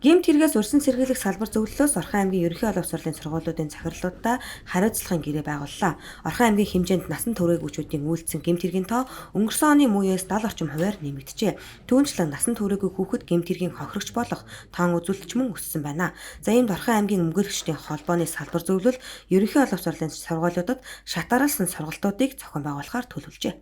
Гэмт хэрэгээс урьдчилан сэргийлэх салбар зөвлөлөөс Орхон аймгийн ерөнхий боловсролын сургуулиудын захирлуудтай хариуцлагын гэрээ байгууллаа. Орхон аймгийн хэмжээнд насан туршидтын үйлдсэн гэмт хэргийн тоо өнгөрсөн оны мөн үеэс 70 орчим хувиар нэмэгджээ. Түүнчлэн насан туршидгүй хүүхэд гэмт хэргийн хохирогч болох тоон үзүүлэлт мөн өссөн байна. За иймд Орхон аймгийн өмгөөлөгчдийн холбооны салбар зөвлөл ерөнхий боловсролын сургуулиудад шатаарласан сургалтуудыг зохион байгуулахаар төлөвлөжээ.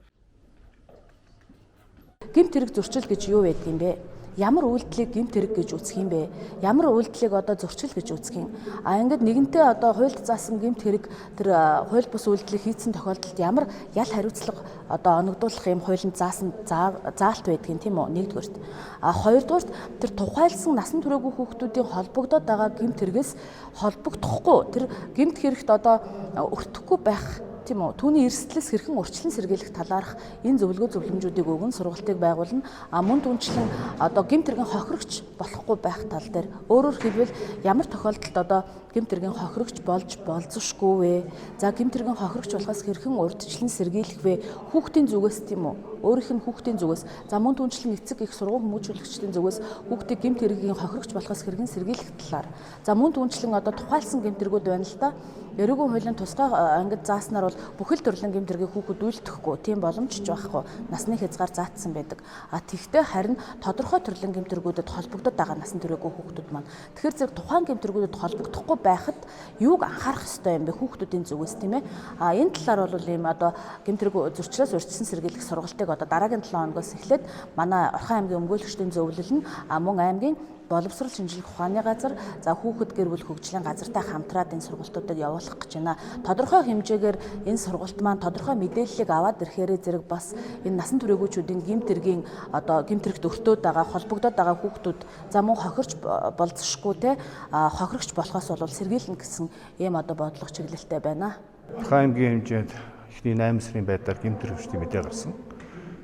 Гэмт хэрэг зөрчил гэж юу байдаг юм бэ? Ямар үйлдэлийг гэмт хэрэг гэж үзэх юм бэ? Ямар үйлдэлийг одоо зөрчил гэж үзэх юм? А ингээд нэгэнтээ одоо хуульд заасан гэмт хэрэг тэр хууль бус үйлдэлийг хийцэн тохиолдолд ямар ял хариуцлага одоо оногдуулах юм хуулинд заасан заалт байдгийг тийм үү? Нэгдүгээрт. А хоёрдугаарт тэр тухайлсан насан туршаагүй хүүхдүүдийн холбогдоод байгаа гэмт хэрэгээс холбогдохгүй тэр гэмт хэрэгт одоо өртөхгүй байх тийм үү? Түүний эрсдлээс хэрхэн урьдчилан сэргийлэх талаарх энэ зөвлөгөө зөвлөмжүүдийг өгөн сургалтыг байгуулна. А мөн түнчлэн одоо гэмт хэргийн хохирогч болохгүй байх тал дээр өөрөөр хэлбэл ямар тохиолдолд одоо гэмт хэргийн хохирогч болж болзошгүй вэ? За гэмт хэргийн хохирогч болохоос хэрхэн урьдчилан сэргийлэх вэ? Хүүхдийн зүгээс тийм үү? Өөрийнх нь хүүхдийн зүгээс за мөн түнчлэн эцэг их сургууль хүмүүжүүлэгчдийн зүгээс хүүхдийг гэмт хэргийн хохирогч болохоос хэрхэн сэргийлэх талаар. За мөн түнчлэн одоо тухайлсан гэмт хэргүүд байна л да. Эрүүгийн хуулийн тусгай ангид зааснаар бол бүхэл төрлийн гэмт хэргийг хүүхэд үйлдэхгүй тийм боломж ч байхгүй насны хязгаар заатсан байдаг. А тэгвэл харин тодорхой төрлийн гэмт хэргүүдэд холбогдоод байгаа насан туршаагүй хүүхдүүд маань. Тэгэхээр зэрэг тухайн гэмт хэргүүдэд холбогдохгүй байхад юуг анхаарах ёстой юм бэ хүүхдүүдийн зүгээс тийм ээ. А энэ талаар бол ийм одоо гэмт хэрэг зөрчлөөс урьдчилан сэргийлэх сургалтыг одоо дараагийн 7 хоногоос эхлээд манай Орхон аймгийн өмгөөлөгчдийн зөвлөл нь мөн аймгийн боловсрол шинжлэх ухааны газар за хүүхэд гэр бүл хөгжлийн газартай хамтраад энэ сургалтуудыг явуулах гэж байна. Тодорхой хэмжээгээр энэ сургалт маань тодорхой мэдээллийг аваад ирэхээрээ зэрэг бас энэ насан туршаагүйчүүдийн гэмт хэргийн одоо гэмт хэрэгт өртөөд байгаа холбогдоод байгаа хүүхдүүд за мөн хохирч болзошгүй те хохирогч болохоос бол сэргийлнэ гэсэн ийм одоо бодлого чиглэлтэй байна. Орхон аймгийн хэмжээнд эхний 8 сарын байдлаар гэмт хэрэгчдийн мэдээ гарсан.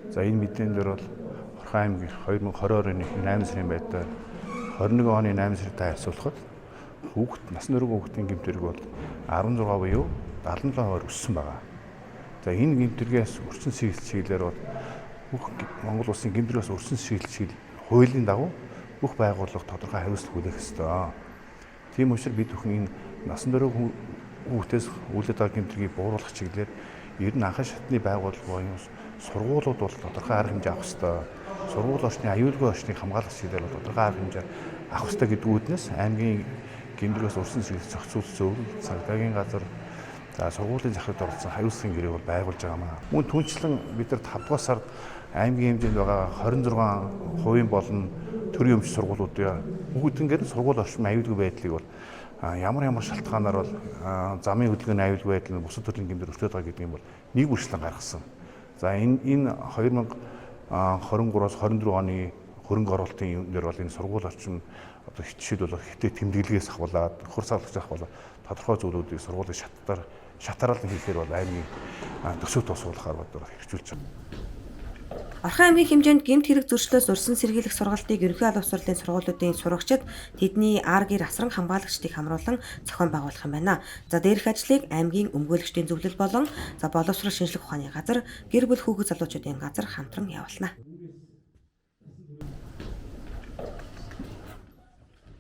За энэ мэдээн дээр бол Орхон аймгийн 2022 оны 8 сарын байдлаар 21 оны 8 сартай харьцуулахад хүүхэд насан туршид хүүхдийн гэмт хэрэг бол 16 буюу 77% өссөн байгаа. За энэ гэмт хэрэгээс урьдчилан сэргийлэх чиглэлээр бол бүх Монгол улсын гэмт хэрэгээс урьдчилан сэргийлэх чиглэл хуулийн дагуу бүх байгууллага тодорхой хариуцлага хүлээх ёстой. Тийм учраас бид бүхэн энэ насан туршид хүүхдээс үйлдэл байгаа гэмт хэргийг бууруулах чиглэлээр ер нь анхан шатны байгууллага буюу сургуулиуд бол тодорхой арга хэмжээ авах ёстой. Сургууль орчны аюулгүй орчныг хамгаалах чиглэлээр бол тодорхой арга хэмжээ авах ёстой гэдэг үүднээс аймгийн гэмт хэрэгээс урьдчилан сэргийлэх зохицуулах зөвлөл, цагдаагийн газар, за сургуулийн захиралд оролцсон хариуцлагын гэрээг бол байгуулж байгаа маа. Мөн түнчлэн бид нар 5 дугаар сард аймгийн хэмжээнд байгаа 26 хувийн болон төрийн өмч сургуулиудын бүгднгээр сургууль орчин аюулгүй байдлыг бол ямар шалтгаанаар бол замын хөдөлгөөний аюулгүй байдал нь бусад төрлийн гэмт хэрэг өртөөд байгаа гэдэг юм бол нэг бүрчлэн гаргасан. За энэ 2023-аас 24 оны хөрөнгө оруулалтын юм дээр бол энэ сургууль орчин одоо жишээлбэл бол хэтэ тэмдэглэгээс ахуулаад хөр савлагч ахуулаад тодорхой зүйлүүдийг сургуулийн шатараалан хийхээр бол аймгийн төсөв тусгуулахаар одоо хэрэгжүүлж байгаа. Орхон аймгийн хэмжээнд гэмт хэрэг зөрчлөөс урьдчилан сэргийлэх сургалтыг ерөнхий боловсролын сургуулиудын сурагчид тэдний ар гэр асран хамгаалагчдыг хамруулан зохион байгуулах юм байна. За дээрх ажлыг аймгийн өмгөөлөгчдийн зөвлөл болон за боловсрол шинжлэх ухааны газар, гэр бүл хүүхэд залуучуудын газар хамтран явуулна.